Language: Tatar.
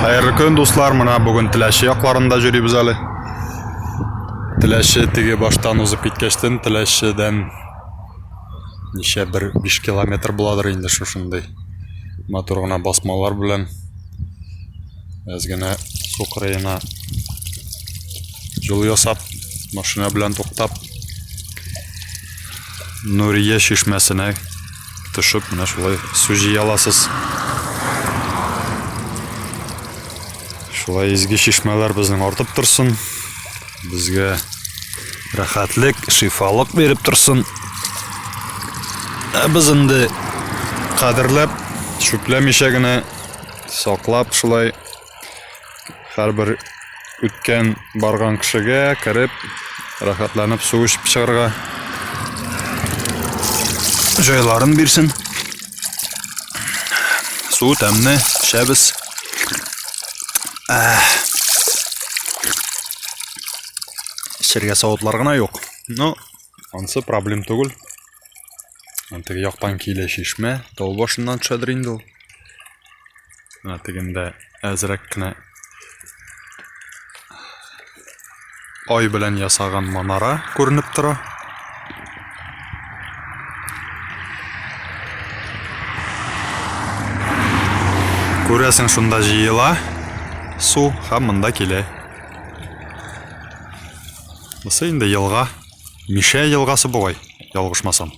Хәерле көн, дуслар. Менә бүген Теләче якларында йөрибез әле. Теләче теге баштан узып киткәчтен, Теләчедән ничә бер 5 километр буладыр инде шушындый матур гына басмалар белән әз генә су кырыена юл ясап, машина белән туктап Нурия чишмәсенә төшеп, менә шулай су җыя аласыз. Шулай изге чишмәләр безнең артып торсын. Безгә рәхәтлек, шифалык биреп торсын. Ә без инде кадерләп, чүпләмичә генә саклап шулай һәрбер үткән барган кешегә кереп, рәхәтләнеп су эчеп чыгарга җайларын бирсен. Су тәмле, эчәбез. Эчәргә савытлар гына юк. Но ансы проблем түгел. Теге яктан килә чишмә, тау башыннан төшәдер инде ул. Менә тегендә әзрәк кенә ай белән ясаган манара күренеп тора. Күрәсең, шунда җыела су һәм монда килә. Бусы инде елга, Мишә елгасы бугай, ялгышмасам.